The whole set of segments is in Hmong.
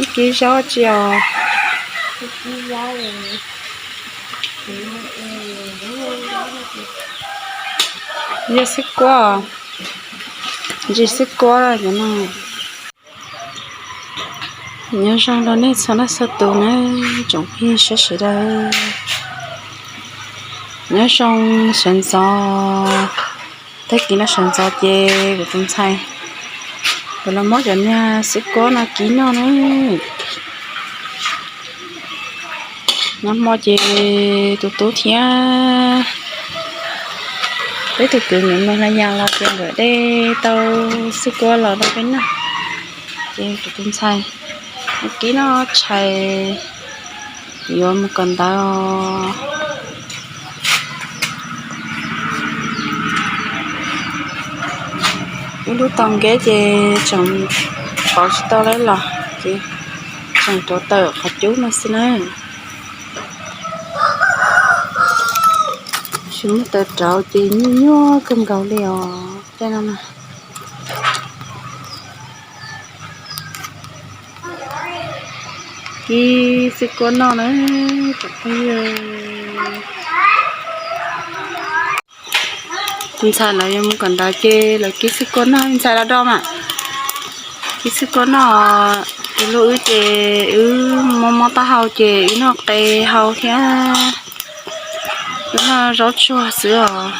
Ib kib zaub tsi os. Yog xwb kuab, ntsis xwb kuab cov no. Nyob zoo rau nej txhua leej txhua tus na, tsoom phooj ywg sawv daws. Nyob zoo sawv ntxov, tag kis no sawv ntxov ces kuv tus ntxhais kuv los muab cov niag xwb kuab no kib noj na. Nag hmo ces tus tub thiab peb tus kwv nkawd mus hla yas los ces nkawd de tau xwb kuab los rau peb noj. Ces kuv tus ntxhais kib noj tshais yuav mus kawm ntawv os. Ib lub tau nkeb ces tseem pauv tsis tau lawm los ces tseem rauv taws qhov cub no xwb na. Tsis muaj taws rauv ces nyuaj nyuaj kawg nkaus li os tej no na. Kib xwb kuab noj na, tsoom phooj ywg. Tus ntxhais lawv yuav mus kawm ntawv ces lawv kib xwb kuab noj, ntxhais los do mas. Kib xwb kuab noj, tus hlub wb ces wb mob mob taub hau ces wb noj qe hau thiab, wb noj zaub tsuag xwb os.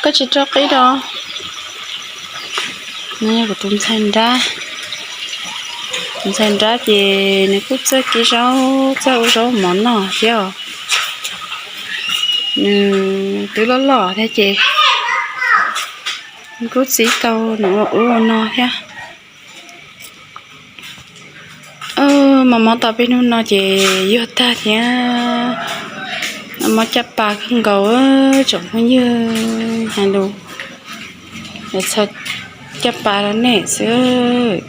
Koj tsis rau qib rau. No yog kuv tus ntxhais nrab, tus ntxhais nrab ces nws kuj txawj kib zaub, txawj ua zaub mov noj thiab os. Nws twb loj loj thiab ces nws kuj txib tau nws ua ub ua no thiab. Mob mob tau peb hnub no ces yuag tag thiab, mob caj pas kawg nkaus tsoom phooj ywg, hais lus txhawb caj pas rau nej xwb.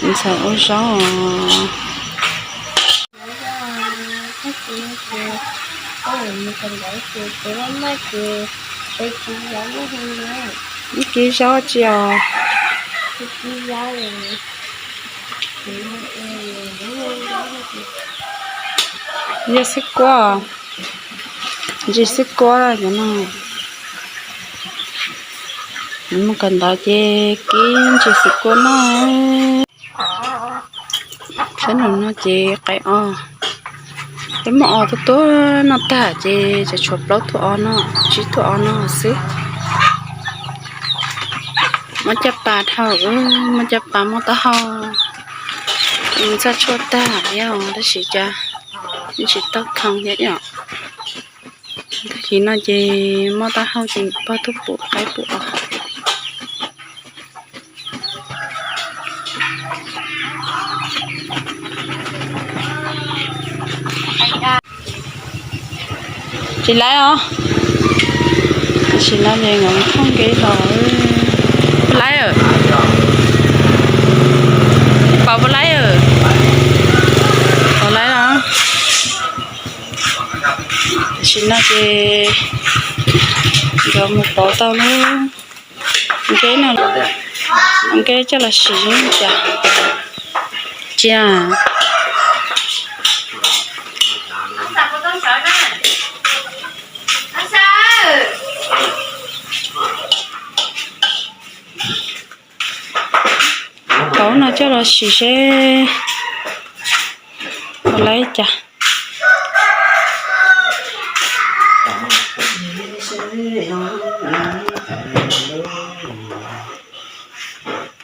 Ntxhais ua zaub os. Ib kib zaub tsi os. Yog xwb kuab, ntsis xwb kuab cov no. Mus kawm ntawv ces kib ntsis xwb kuab noj. Sab nraum no ces qe os, peb muab os tuaj tuaj noj tag ces tseem tshuav plaub tug os no, tsib tug os no xwb. Mob caj pas dhau, mob caj pas mob taub hau, txaj tshuaj tag thiab tab sis cas tsis tau thoo thiab yom. Tag kis no ces mob taub hau ces pog tuaj pum qaib pum os. Tsis laib os. Tam sim no ces nkawd thooj nkev los. Puas laib? Pom puas laib? Pom laib los. Tam sim no ces nkawd mus pauv tau lub nkev no, nkev coj los sim cas. Tsis Tau no coj los sim seb puas laib cas.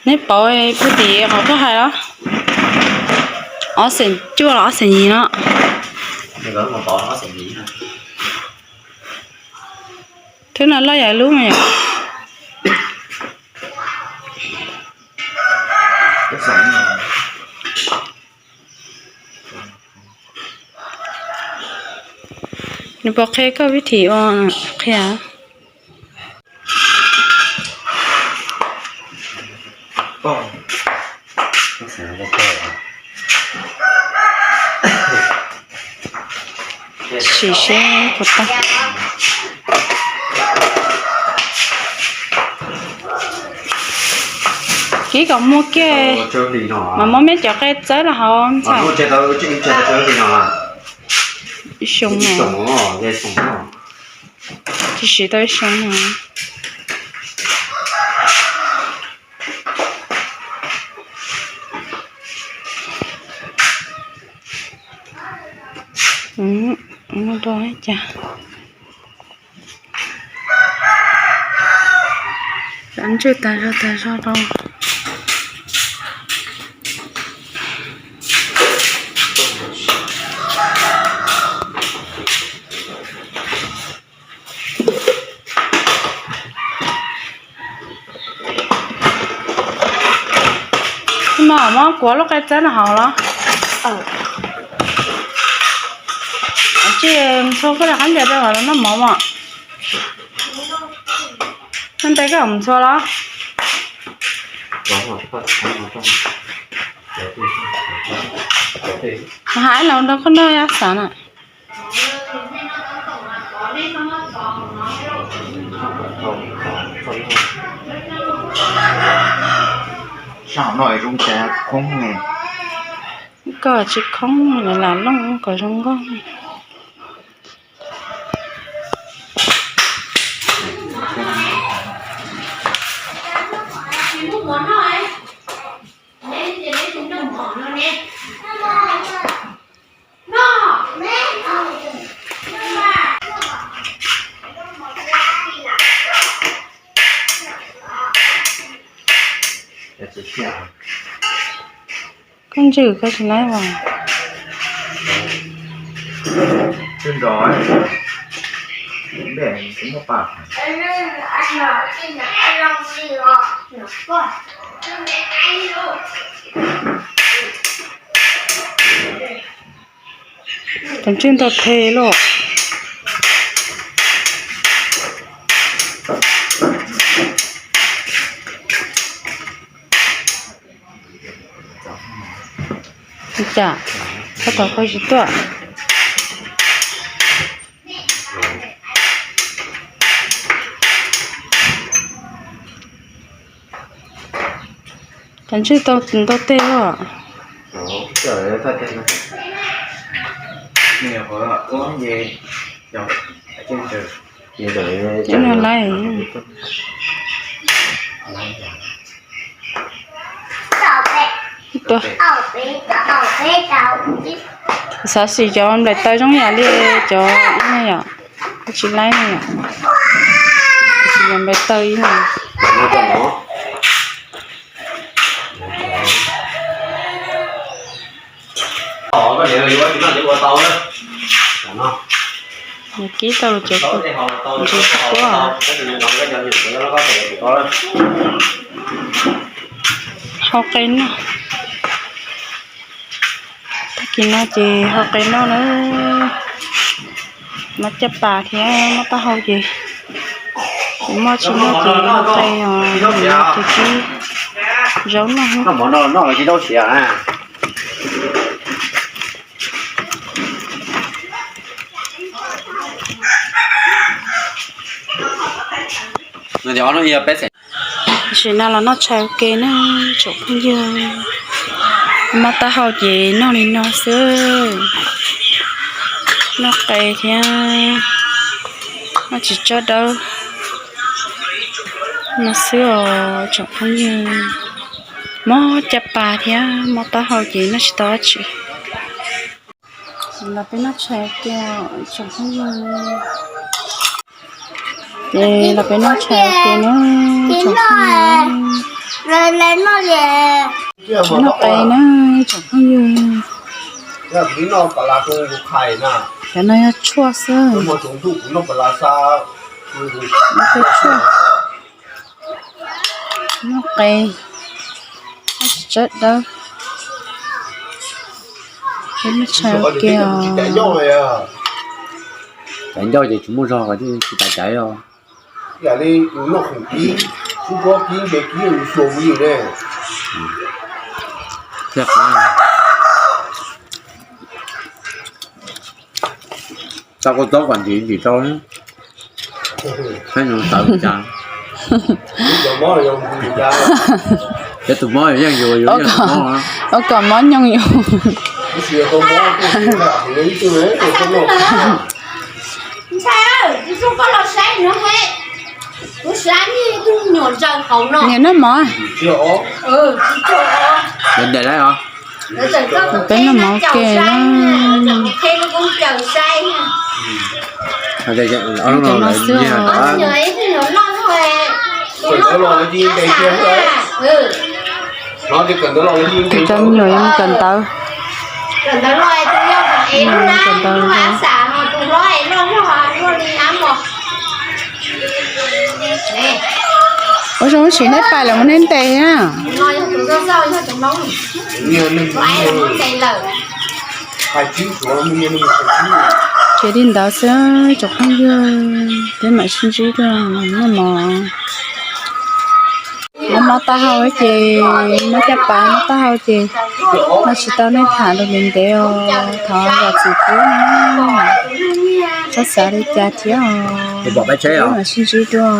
Neb pauv pug tim qhov koj hais los? Ob xeem cuaj los ob xeem yim no? Thwb no loj yam lub no yom. Nws puas qhia koj vib thim ua qhia? Sim seb puas tau. Kib kom muag kiag, mas muab meb cov qe txawb los hauv ntxhais. Ib xyoo no, tsis siv tau ib xyoo no. Ua rau cas ntswj tas zog tas zog rau. Mas muab kuav lub qe txawb no hauv los? Tsis ntxhua koj li qab ntias rau noj mov mas. Noj nte koj mus ntxhua los? Hais los rau koj noj xav na. Koj tsis khoob lam looj kom zoo nkauj. Koj ntswj koj tsis laib vas. Tus ntswj ntau phe loj. Cas koj tau koj tsis tuaj. Cov ntswj tau ntau teg lawm. Cov no laib. Xav xis cov nplaim taw zoo yam li cov no yom, tsis laib no yom, xis cov nplaim taw ib no. Nws kib tau cov ntsis kuab. Hau qe noj. Tag kis no ces hau qe noj na. Muab caj pas thiab muab taub hau ces, ces muaj tsis muaj ces hau qe os, ces kib zaub noj. Tam sim no los noj tshais ua ke na tsoom phooj ywg. Muab taub hau ces noj li no xwb. Noj qe thiab noj tsis tsob dawb no xwb os tsoom phooj ywg. Muab caj pas thiab muab taub hau ces noj tsis tau dab tsi. Los peb noj tshais ua ke tsoom phooj ywg. Ces los peb noj tshais ua ke na tsoom phooj ywg. Tsis noj qe na tsoom phooj ywg. Cov no yog tshuaj xwb. Tshuaj. Noj qe, noj tsis tsob dawb. Peb noj tshais ua ke os. Caiv ncauj ces tsis muaj zog, tsis tas caiv os. Yam li noj khoom kib, kub pob kib, npe kib, xyuas mus yim ne. Tau kua txob kom ntim ntim rau, saib nws tawv cas. Cov tus mob yeej yus, yus yeej tus mob. Ua kom mob nyoog yus. Ntshai, kuv xub koj los saib no he. Kuv xav nij tug nyuam ntsaws hauv no. Niam noj mov. Ntev lawm os. Peb noj mov ke na. Cov no xwb. Tus cov me nyuam yuav mus kawm ntawv. Kawm ntawv. Ua zoo siv neb pais lawm mus neb ntes na. Ces li ntawd xwb tsoom phooj ywg, peb mam sib ntsib dua noj mov. Mob mob taub hau ces, mob caj pas mob taub hau ces, no tsis tau nej tham lus ntev ntev os, thov zam txim pub na. Txhob xav li cas thiab os, peb mam sib ntsib dua.